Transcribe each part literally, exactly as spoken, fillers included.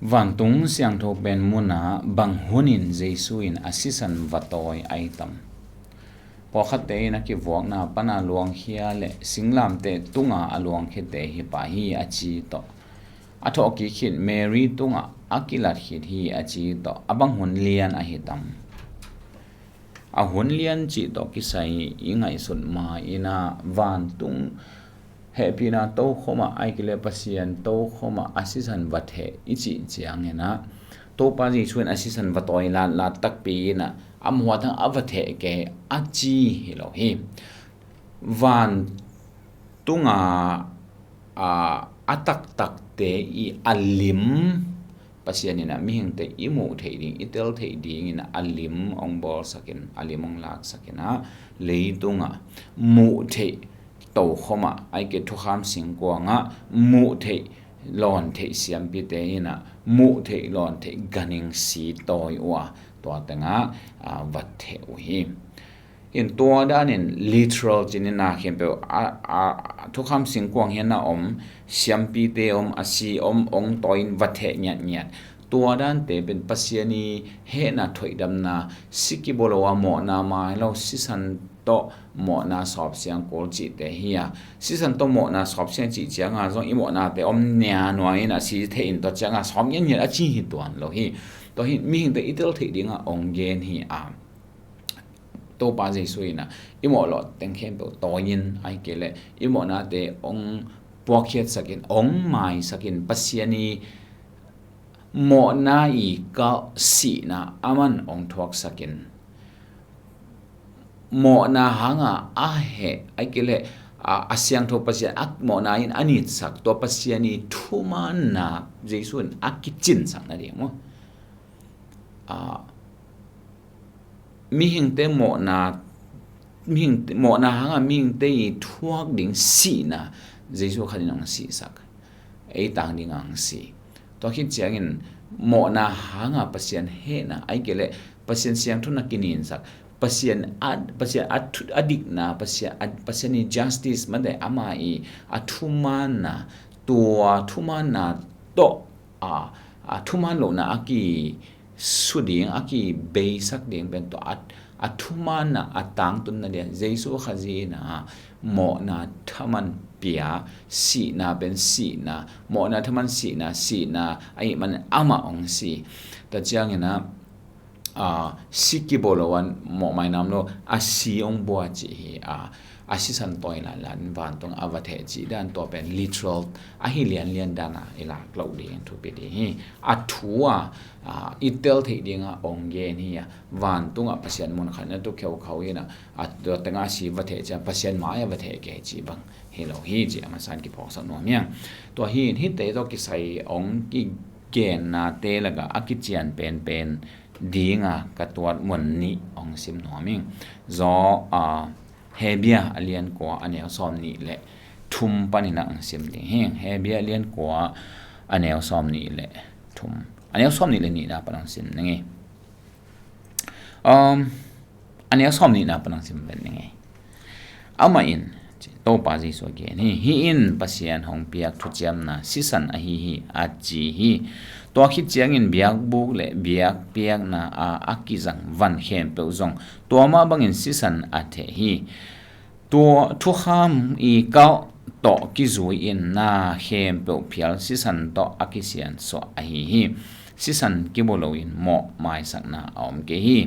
Vantung siangtho pen munah bang hunin Jesu in a sisan va tawi ai tam? Pawlkhatte in a kivuakna pana luangkhia le singlamteh tunga a luangkhiate hi pah hi a ci tawh, a thawhkik khit Mary tungah a kilat khit hi a ci tawh, a bang hun lian ahi tam? A hun lian cih tawh kisai i ngaihsut ma-in ah vantung hehpihna tokhomah, ahih kei leh Pasian tokhomah a sisan va theh i cih ciangin ah, Topa Jesu in a sisan va tawi latlat takpi in ah, a muatang a va theh kei a ci hi lo hi. Vantunga a, a taktakte i a lim, Pasian in ah mihingte i muh theih ding, i tel theih dingin ah a lim hong bawlsakin, a lim hong laksakin ah, leitungah muh theih tokhomah, ahih kei leh thukham singkuangah muh theih, lawn theih siampite in ah muh theih, lawn theih ganhing si tawi uh a, tua tengah, a, va theh uh hi. In tua danin literal cih in ah khempeuh a, a, thukham singkuang hi-in a om, siampite om, a si om, hong tawi in va theh ngiatngiat. Tua dante pen Pasian i hehna, thoidamna, si kibawl lo a mawhna, mai lo sisan tawh mawhna sawpsiang kul cihte hi a, sisan tawh mawhna sawpsiang cih ciangah zong i mawhnate om nia nuai in a si thei in tua ciangah sawp ngiatngiat a ci hi tuan lo hi. Tua hi mihingte i tel theih dingah hong gen hi a, Topa Jesu in ah i mawh loh teng khempeuh tawi in, ahih kei leh i mawhnate hong puakkhiatsakin, hong maisakin, Pasian i mawhna i kalh sihna aman hong thuaksakin, mawhna hanga a heh, ahih kei leh a, a siangtho Pasian a mawhna in a nitsak, tua Pasian i thumaanna Jesu in a kicinsak nading maw? A, mihingte mawhna, mihing, mawhna hanga mihingte i thuak ding sihna Jesu khat in hong sihsak, ei tang ding hong si. Tua khit ciangin mawhna hanga Pasian hehna, ahih kei leh Pasian siangthona kininsak, Pasian a, Pasian a thu, a dikna, Pasian a, Pasian i justice, mate ama i a thumaanna, tua thumaanna tawh a, a thumaan lohna a ki su ding, a kibeisak ding pen tua a, a thumaanna, a tangtunna ding Jesu Khazih in ah mawhna thaman pia, sihna pen sihna, mawhna thaman sihna, sihna ahih manin amah hong si. Tua ciangin ah, a, si kibawl lo a mawhmaina om lo, a si hong bua cih hi a, a sisan tawi latlat in vantung a va theh cih dan tua pen literal ahi lianlian dana i lak loh ding thupi ding hi. A thu a, a, i tel theih dingah hong gen hi a, vantungah Pasian mun khat na tu kheukhau in ah, a, tua tengah a si va theh ciang Pasian mai-ah va theh kei cih bang hi lo hi cih a masa-in kiphawksak nuam hi ing. Tua hi in hihte tawh kisai hong kigennate lakah a kician penpen dinga ka tuat mun nih hong sim nuam ing. Zaw, a, Hebru a lian kua a neu sawm nih le thum panin ah hong sim ding hi. Hebru a lian kua a neu sawm nih le thum. A neu sawm nih le nihna pan hong sim ning ei. Um, a neu sawm nihna pan hong sim ven ning ei. Amah in, Topa Jesu a gen hi, hih in Pasian hong piak thuciamna sisan ahi hi, a ci hi. Tua khit ciangin biakbuk le biakpiakna a, a kizang van khempeuh zong tua mah bangin sisan a theh hi. Tua thukham i kalh tawh kizui-in na khempeuh phial sisan tawh a kisiansuah ahi hi. Sisan kibawl loin mawh maisakna a om kei hi.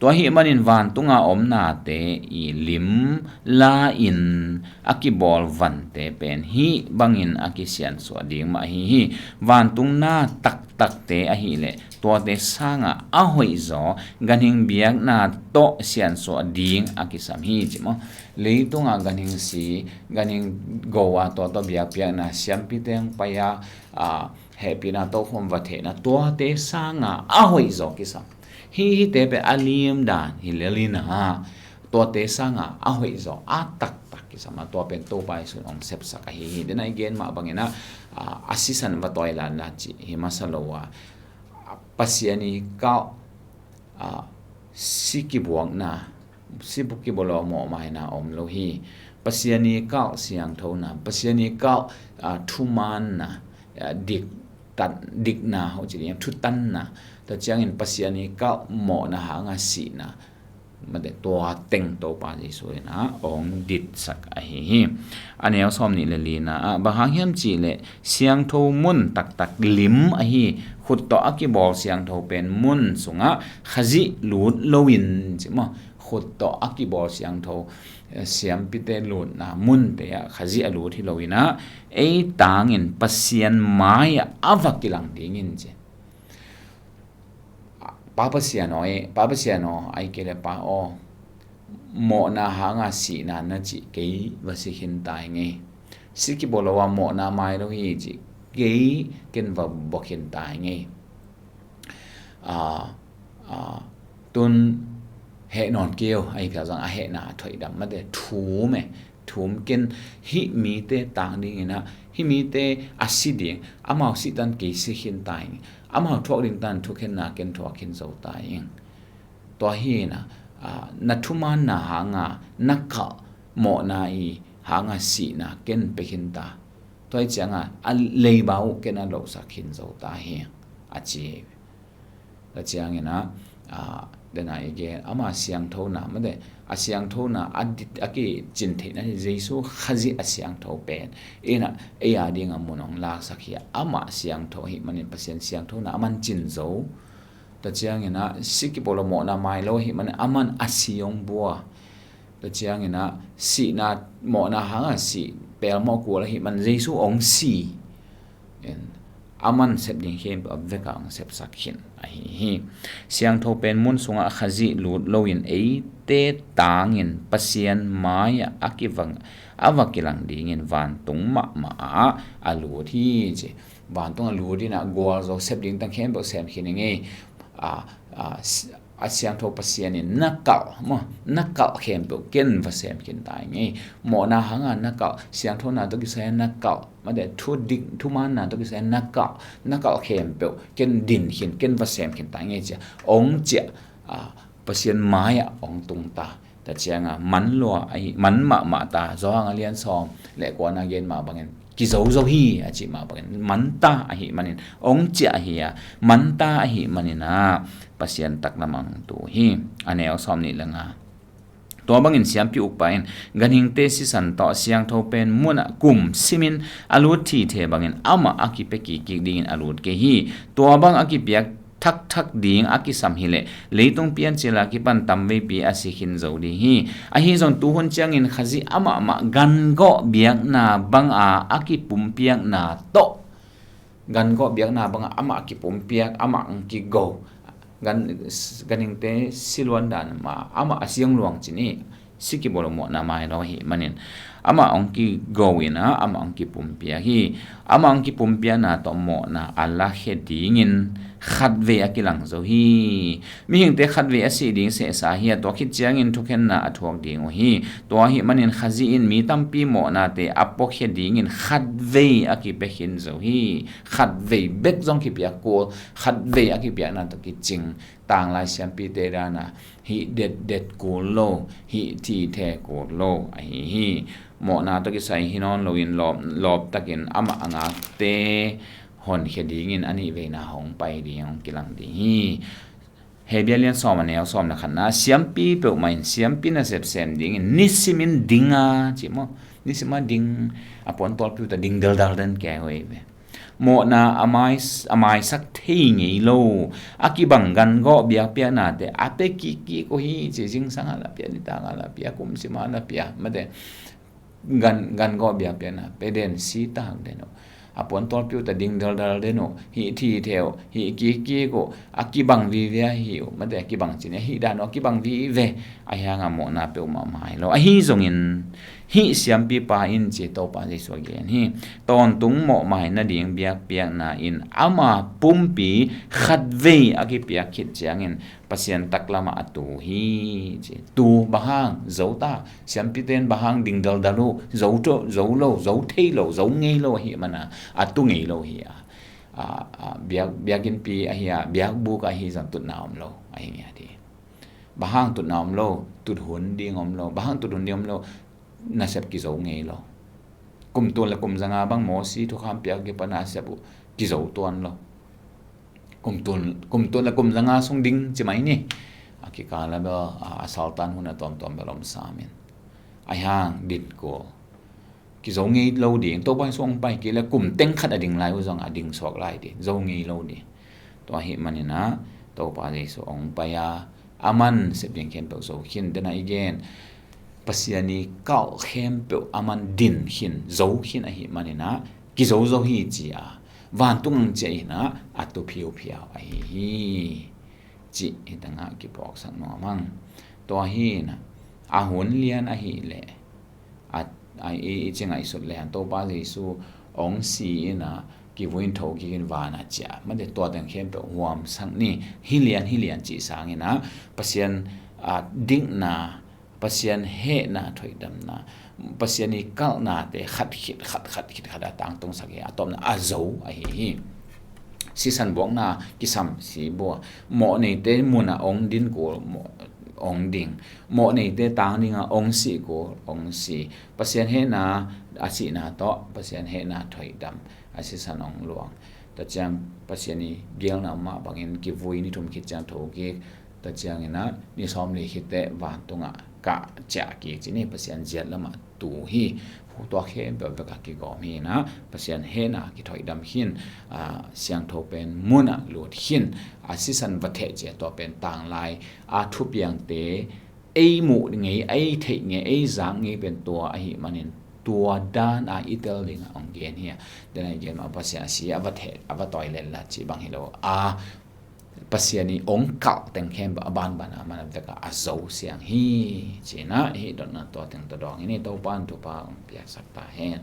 Tua ahih manin vantunga om nate i lim la-in a kibawl vante pen hih bangin a kisiansuah ding mah ahi hi. Vantung na taktakte ahih leh tuate sangah a hoihzaw ganhing biakna tawh siansuah ding a kisam hi, ci maw? Leitungah ganhing si, ganhing go a tua tawh biakpiakna, siampite hong pai a, a, hehpihna tokhom va thehna, tuate sangah a hoihzaw kisam. Hih, hihte pen a lim dan hi lel in ah, tuate sangah a hoihzaw, a taktak kisam a, tua pen Topa Jesu in hong sepsak ahi hi. Dena i gen mah bangin ah, a, a sisan va tawi latlat cih hi masa lo a, a, Pasian i kalh, a, si kibuakna, si kibawl lo a mawhmaina om lo hi. Pasian i kalh siangthona, Pasian i kalh, a, thumaanna, a, dik, tat dikna ho ci ding, thutanna. Tua ciangin Pasian i kalh mawhna hanga sihna, mate, tua teng Topa Jesu in a hong ditsak ahi hi. A neu sawm nih le lina ah, bang hang hiam cih leh siangtho mun taktak lim ahi, khut tawh a kibawl siangtho pen mun sungah Khazih lut loin, ci maw, khut tawh a kibawl siangtho, eh, siampite lutna munte ah Khazih a lut hi loin ah, ei tangin Pasian mai-ah a va kilang dingin, ci. Pa Pasian aw, eh, Pa Pasian aw, ahih kei leh Pa aw, mawhna hanga sihna na cih kei va si khin ta ing ei. Si kibawl lo a, mawhna mai lo hi cih kei, ken va bua khin ta ing ei. Ah, ah, tun heh nawn kei o, ahi phial zong a hehna a thoih dam, mate, thum e, thum ken, hih mite tang dingin ah, hih mite a si ding, amau sih tan kei si khin ta ing, amau thuak ding tan thukhenna ken thuak khin zo ta ing. Tua hi in ah, ah, na thumaanna hanga na kalh mawhna i hanga sihna ken pia khin ta. Tua hi cianga a leiba uh ken a losak khin zo ta hi, a ci hi. Tua ciangin ah, ah, dena i gen, ama siangthona, mate, a siangthona a dit, a kicin theihna hi, Jesu Khazih a siangtho pen in ah ei a dinga mun hong laksak hi a, ama siangtho ahih manin Pasian siangthona aman cin zo. Tua ciangin ah si kibawl lo, mawhna mai lo ahih manin aman a si hong bua. Tua ciangin ah sihna, mawhna hanga sih pelmawh kul ahih man Jesu hong si in, aman sep ding khempeuh a veka hong sepsak khin ahi hi. Siangtho pen mun sungah Khazih lut loin eite tangin Pasian mai-ah a kivang, a va kilang dingin vantung mahmah ah a lut hi, ci. Vantung a lut in ah gualzo, sep ding tan khempeuh sem khin ing ei. A, a, a siangtho Pasian in na kalh, maw, na kalh khempeuh ken va sem khin ta ing ei. Mawhna hanga na kalh, siangthona tawh kisai na kalh, mate, thu dik, thumaanna tawh kisai na kalh, na kalh khempeuh ken din khin, ken va sem khin ta ing ei, ci a hong ciah, ah, Pasian mai-ah hong tung ta. Tua cianga man lua ahi, man mahmah ta, Johan a lian sawm le kuana gen mah bangin kizo zo hi a cih mah bangin man ta ahih manin hong ciah hi a, man ta ahih manin ah Pasian taklamah hong tu hi. A neu sawm nih le nga. Tua bangin siampi ukpa in ganhingte sisan tawh siangtho pen munah kum simin a lut thithe bangin amah a kipia kikkik dingin a lut kei hi. Tua bang a kipiak thakthak ding a kisam hileh leitung piancil a kipan tamveipi a si khin zo ding hi. Ahi zong tuhun ciangin Khazih amahmah gangawh biakna banga a kipumpiakna tawh, gangawh biakna banga amah a kipumpiak, amah ang kigo, gan, ganhingte siluan dan ma amah a siang luang cin hi. Si kibawl lo, mawhna mai lo ahih manin amah hong kigo in ah amah hong kipumpiak hi. Amah hong kipumpiakna tawh mawhna a lakhia dingin khatvei a kilang zo hi. Mihingte khatvei a sih ding sehsa hi a, tua khit ciangin thukhenna a thuak ding uh hi. Tua ahih manin Khazih in mi tampi mawhnate a puakhia dingin khatvei a kipia khin zo hi. Khatvei bek zong kipiak kul, khatvei a kipiakna tawh kicing. Tanglai siampite dana hih detdet kul lo, hih thithe kul lo ahi hi. Mawhna tawh kisai hi nawn loin lawp, lawptakin amah a ngakte honkhia dingin a nihveina hong pai ding, hong kilang ding hi. Hebru lian sawm a neu sawm le khatna, siampi peuhmah in siampi nasep sem dingin nisimin ding a, ci maw? Nisim a ding, a puantawlpi uh ta ding daldal den kei uh ei ve. Mawhna a mai, a maisak thei ngei lo, a kibang gangawh biakpiaknate a pia kikkik uh hi, ci. Zingsang a la pia, nitak a la pia, kum sim a la pia, mate, gan, gangawh biakpiakna pia den, si tak den uh, a puantawlpi uh ta ding daldal den uh, hih thithe uh, hih kikkik uh, a kibang vive ahi uh, mate, a kibang cin, ahih dan uh a kibang vive, ahi hanga mawhna peuhmah mai lo. Ahi zongin hih siampipa in, ci Topa Jesu a gen hi, tawntung mawhmai nading biakpiakna in ama pumpi khatvei a kipiak khit ciangin Pasian taklamah a tu hi, ci. Tu bang hang? Zo ta. Siampite in bang hang ding daldal uh? Zo to, zo lo, zo thei lo, zo ngei lo ahih mana a tu ngei lo hi a. A, a, biak, biakinnpi ahi a, biakbuk ahi zong tutna om lo ahi ngiat hi. Bang hang tutna om lo? Tut hun ding om lo. Bang hang tut hun ding om lo? Nasep kizo ngei lo. Kum tul le kum zanga bang Mosi thukham piak kipana a sep uh kizo tuan lo. Kum tul, kum tul le kum zanga sung ding ci mai ni. A kikal a bel, a, a saltan hun a tuamtuam bel om sam in. Ahi hang din kul kizo ngei lo ding. Topa Jesu hong pai kik le kum teng khat a ding lai uh zong a ding suak lai ding, zo ngei lo ding. Tua ahih manin ah Topa Jesu hong pai a, aman sep ding khempeuh zo khin. Dena i gen, Pasian i kalh khempeuh aman din khin, zo khin ahih manin ah kizo zo hi ci a, vantung ang ciah in ah a tu phiuphiau ahi hi. Cih hi tangah kiphawksak nuam ang. Tua hi in ah, a hun lian ahih leh, a, a, i, i ci ngaihsut lian, Topa Jesu hong si in ah kivui in tho kik in van ah ciah. Mate, tua teng khempeuh huamsak ni. Hi lian, hi lian cih sang in ah Pasian, a, dikna, Pasian hehna, thoidamna, Pasian i kalhnate khat khit khat, khat khit khat a tangtungsak hi. A tawpna a zo ahi hi. Sisan buakna kisam si bua. Mawh neite mun ah hong din kul, mawh, hong ding. Mawh neite tang ding ah hong si kul, hong si. Pasian hehna, a sihna tawh Pasian hehna thoidam, a sisan hong luang. Tua ciang Pasian i geelna mah bangin kivui ni thum khit ciang tho kik. Tua ciang in ah ni sawmli khit teh vantung ah kah ciah kik ci ni. Pasian ziat lamah tu hi. Tua khempeuh vek a kigawm hi in ah Pasian hehna kithoidam khin, a, siangtho pen mun ah lut khin. A sisan va theh ciah, tua pen tanglai a thupiangte ei muh ngei, ei theih ngei, ei zak ngei pen tua ahih manin tua dan a i tel ding ah hong gen hi. A, dena i gen mah Pasian a si a va theh, a va tawi letla cih bang hi lo a, Pasian i hong kalh teng khempeuh a banban a man a vek a a zo siang hi. Ci in ah hih dotna tua teng tawh dawng in, Topa in thupha hong piaksak ta hen.